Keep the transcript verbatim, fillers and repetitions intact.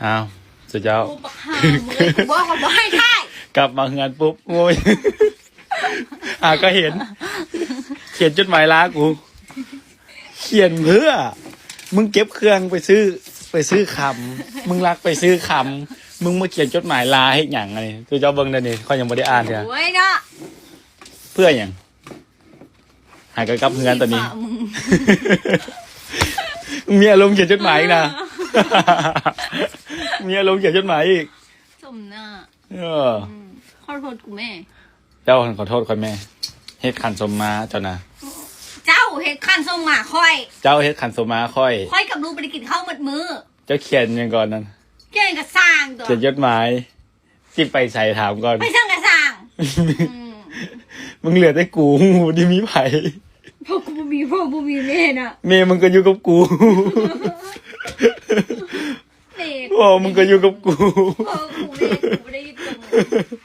อ้าวสุเจ้า กูบักห่ามึงเลยกูบอกว่าบอกให้ถ่าย กลับมาเฮือนปุ๊บ โอ้ย อ่ะก็เห็น เขียนจดหมายลากู เขียนเพื่อ มึงเก็บเครื่องไปซื้อ ไปซื้อคำ มึงลักไปซื้อคำ มึงมาเขียนจดหมายลาให้หยังไงสุเจ้าเบิ่งเดี๋ยวนี้เขายังไม่ได้อ่านเลย โอ้ยเนาะ เพื่ออย่างหากลับเฮือนตอนนี้ ปะมึง มีอารมณ์เขียนจดหมายอีกนะ มีอารมณ์เขียนจดหมายอีก สมหน้า เออ อืมขอโทษกูแม่ เจ้าขอโทษค่อยแม่ เฮ็ดขันสมมาเจ้านะ เจ้าเฮ็ดขันสมมาค่อย เจ้าเฮ็ดขันสมมาค่อย ค่อยกับลูกไปได้กินข้าวหมดมื้อ เจ้าเขียนอย่างก่อนนั้น เขียนกับสร้างตัว เขียนจดหมายสิไปใส่ถามก่อน ไปสั่งกับสร้าง อืม มึงเหลือแต่กู มึงบ่ได้มีไผ พ่อกูบ่มีพ่อบ่มีแม่นะ แม่มึงก็อยู่กับกู เด็ก พ่อมึงก็อยู่กับกู พ่อกูแม่กูไม่ได้อยู่กับมึง